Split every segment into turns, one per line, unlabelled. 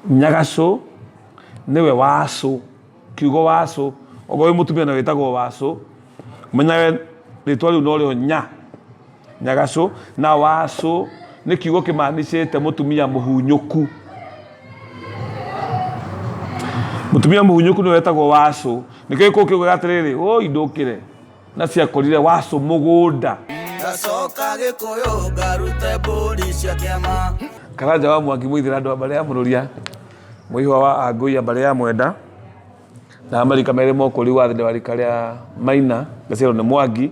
Nyagacũ nĩwe wacũ, kiugo wacũ, okorwo wĩ mũtumia na wĩtagwo wacũ, ũmenyage rĩtwa rĩu norĩo nya, Nyagacũ, na wacũ nĩ kiugo kĩmanicĩte mũtumia mũhunyũku. Mũtumia mũhunyũku nĩwe wetagwo wacũ. Nĩkĩo gĩkũyũ kiugaga atĩrĩrĩ, woi ndũkĩre. Na ciakorire wacũ mũgũnda.
Ngacoka Gĩkũyũ ngarute mbũri cia kĩama.
Karanja wa Mwangi Mũithĩra andũ a mbarĩ ya Mũrũria, mũihwa wa Angũi a mbarĩ ya Mwenda, na marika merĩ mokũri wa thĩ wa rika rĩa Maina, ngaciarwo nĩ Mwangi,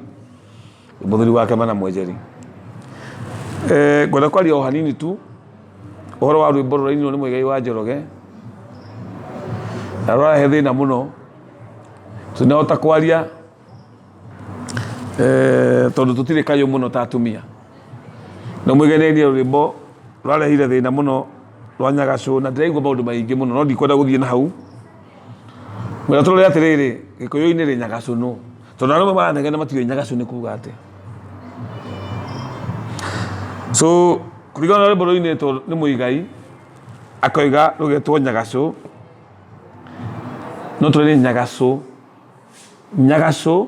mũthuri wake Mana Mwenjeri. Eh, ngwenda kwaria o hanini tu ũhoro wa rwĩmbo rũrainirwo nĩ Mũigai wa Njoroge na rũrarehe thĩna mũno tũtinahota kwaria eh, tondũ tũtirĩ kayũ mũno ta atumia no mũiganĩrie rwĩmbo rwarehire thĩna mũno rwa Nyagacũ na ndĩraigua maũndũ maingĩ mũno no ndikwenda gũthiĩ na hau. Ngwenda tũrore atĩrĩrĩ, gĩkũyũ-inĩ rĩ Nyagacũ nũ? Tondũ arũme maranegena matiũĩ Nyagacũ nĩ kuga atĩa. So kũringana na rwĩmbo rũinĩtwo nĩ Mũigai akoiga rũgetwo Nyagacũ, no tũrĩ Nyagacũ. Nyagacũ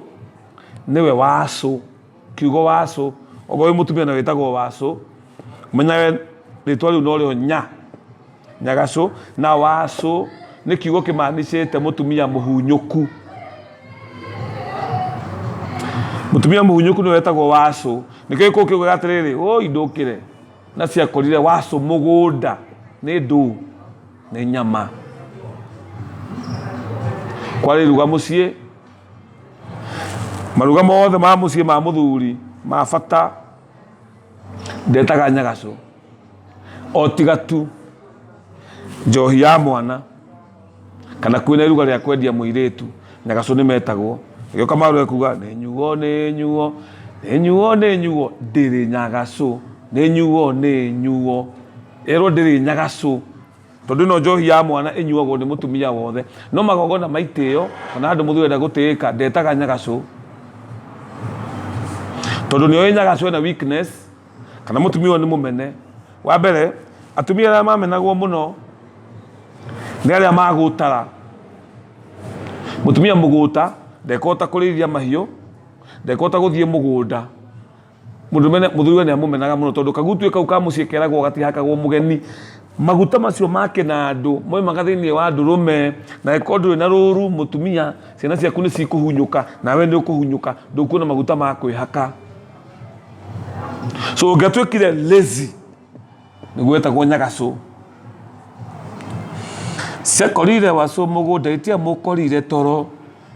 nĩwe wacũ, kiugo wacũ, okorwo wĩ mũtumia na wĩtagwo wacũ, ũmenyage rĩtwa rĩu norĩo nya, Nyagacũ, na wacũ nĩ kiugo kĩmanicĩte mũtumia mũhunyũku. Mũtumia mũhunyũku nĩwe wetagwo wacũ. Nĩkĩo gĩkũyũ kiugaga atĩrĩrĩ, woi ndũkĩre na ciakorire wacũ mũgũnda nĩ ndũ. Nĩ nyama. Kwarĩ iruga mũciĩ, maruga mothe ma mũciĩ ma mũthuri ma bata ndetaga nyagacũ o tiga tu njohi ya mwana kana kwĩna iruga rĩa kwendia mũirĩtu, nyagacũ nĩ metagwo. Ĩgĩũka marũe kuga nĩ nyuo nĩ nyuo nĩ nyuo nĩ nyuo ndĩrĩ nyagacũ nĩ nyuo nĩ nyuo. Ĩrwo ndĩrĩ nyagacũ tondũ ĩno njohi ya mwana ĩnyuagwo nĩ mũtumia wothe. No magongona ma itĩo kana handũ mũthuri arenda gũtĩĩka ndetaga nyagacũ tondũ nĩoĩ nyagacũ ĩna weakness kana mũtumia ũyũ nĩ mũmene. Wa mbere atumia arĩa mamenagwo mũno nĩ arĩa magũtara. Mũtumia mũgũta ndekũhota kũrĩithia mahiũ, ndekũhota gũthiĩ mũgũnda. Mũndũrũme mũthuriwe nĩ amũmenaga mũno tondũ kagutuĩ kau ka mũciĩ keragwo gatihakagwo mũgeni. Maguta macio ma kĩnandũ moimaga thĩinĩ wa ndũrũme na angĩkorwo ndũrĩ na rũru mũtumia, ciana ciaku nĩ cikũhunyũka nawe nĩ ũkũhunyũka ndũkuona maguta ma kwĩhaka. So ũngĩatuĩkire lazy nĩguo wetagwo nyagacũ. Ciakorire wacũ mũgũnda itiamũkorire toro.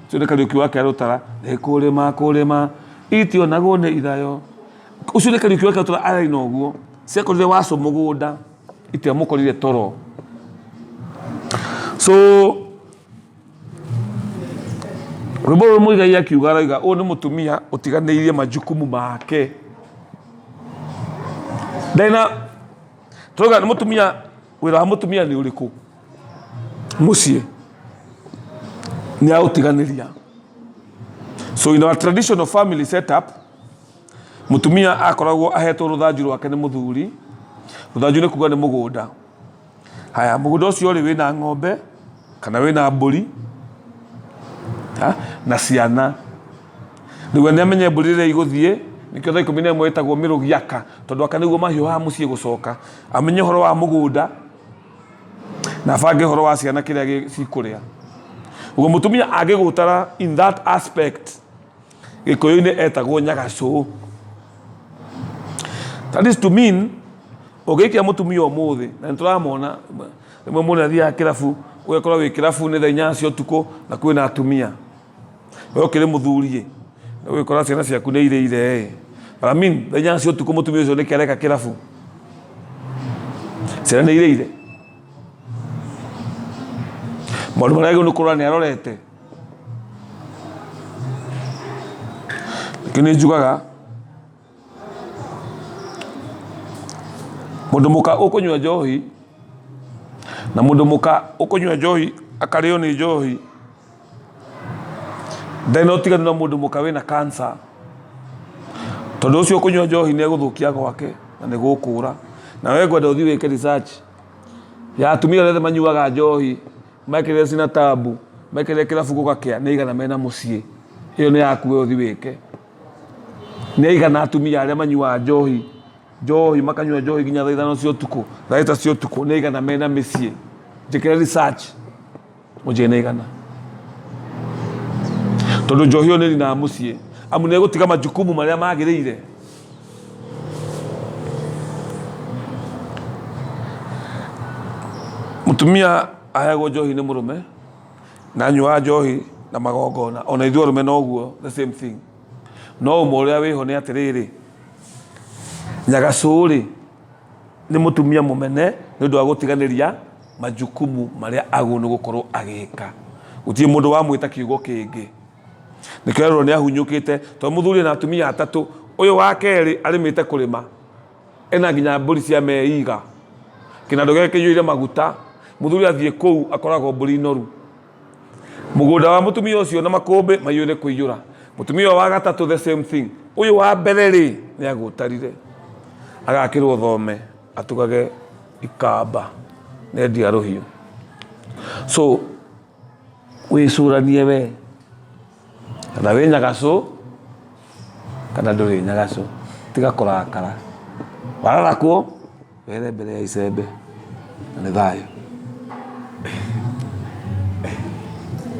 Ũcio nĩ Kariũki wa Kĩarũtara, nĩ kũrĩma kũrĩma itionagwo nĩ ithayo. Ũcio nĩ Kariũki wa Kĩarũtara araina ũguo. Ciakorire wacũ mũgũnda itiamũkorire toro. So rwĩmbo rũrũ Mũigai akiuga arauga ũyũ nĩ mũtumia ũtiganĩirie majukumu make. Ndarĩ na tũrauga nĩ mũtumia wĩra wa mũtumia nĩ ũrĩkũ? Mũciĩ nĩ aũtiganĩria. So in our traditional family setup mũtumia akoragwo ahetwo rũthanju rwake nĩ mũthuri. Rũthanju nĩ kuga nĩ mũgũnda. Haya, mũgũnda ũcio rĩ wĩna ng'ombe kana wĩna mbũri na ciana. Rĩu nĩ amenye mbũri rĩrĩa igũthiĩ, nĩkĩo thaa 11 ĩtagwo mĩrũgi aka, tondũ aka nĩguo mahiũhaga mũciĩ gũcoka. Amenye ũhoro wa mũgũnda na abange ũhoro wa ciana kĩrĩa cikũrĩa. Ũguo mũtumia angĩgũtara in that aspect, Gĩkũyũ-inĩ etagwo nyagacũ. That is to mean ũngĩikia mũtumia ũmũthĩ na nĩ tũramona rĩmwe mũndũ athiaga kĩrabu ũgekora wĩ kĩrabu nĩ thaa inya cia ũtukũ na kwĩna atumia. We ũkĩrĩ mũthuri ĩ, na ũgĩkora ciana ciaku nĩ irĩire ĩ. But I mean thaa inya cia ũtukũ mũtumia ũcio nĩkĩ areka kĩrabu? Ciana nĩ irĩire? Maũndũ marĩa agĩrĩirwo nĩ kũrora nĩ arorete? Nĩkĩo nĩ njugaga mũndũ mũka ũkũnyua njohi na mũndũ mũka ũkũnyua njohi akarĩo nĩ njohi ndarĩ na ũtiganu na mũndũ mũka wĩna cancer, tondũ ũcio ũkũnyua njohi nĩ egũthũkia gwake na nĩ gũkũra. Na we ngwenda ũthiĩ wĩke research. Ya atumia arĩa othe manyuaga njohi mekĩrĩre cina tabu mekĩrĩre kĩrabu gũgakĩa, nĩ aigana mena mũciĩ? Ĩyo nĩ yaku we ũthi wĩke. Nĩ aigana atumia arĩa manyuaga njohi njohi makanyua njohi nginya thaa 5 cia ũtukũ, thaa 6 cia ũtukũ, nĩ aigana mena mĩciĩ? Njĩkĩre research ũnjĩre nĩ aigana, tondũ njohi ĩyo nĩ ĩninaga mũciĩ, amu nĩ ĩgũtiga majukumu marĩa magĩrĩire. Mũtumia aheagwo njohi nĩ mũrũme na anyuaga njohi na magongona, ona ithuĩ arũme noguo, the same thing. No ũmwe ũrĩa wĩho nĩ atĩrĩrĩ, nyagacũ rĩ, nĩ mũtumia mũmene nĩ ũndũ wa gũtiganĩria majukumu marĩa agĩrĩirwo nĩ gũkorwo agĩka. Gũtirĩ mũndũ wamwĩta kiugo kĩngĩ. Nĩkĩo erwo nĩ ahunyũkĩte, tondũ mũthuri ena atumia atatũ, ũyũ wa kerĩ arĩmĩte kũrĩma, ena nginya mbũri cia meiga, kĩnandũ gĩake kĩiyũire maguta, mũthuri athiĩ kũu akoragwo mbũri noru. Mũgũnda wa mũtumia ũcio na makũmbĩ maiyũire kũiyũra. Mũtumia ũyũ wa gatatũ the same thing. Ũyũ wa mbere rĩ, nĩ agũtarire. Agakĩrwo thome atugage ikamba nendia rũhiũ. So wĩcũranie we kana wĩ nyagacũ kana ndũrĩ nyagacũ, tiga kũrakara. Wararakwo were mbere ya icembe na nĩ thayũ.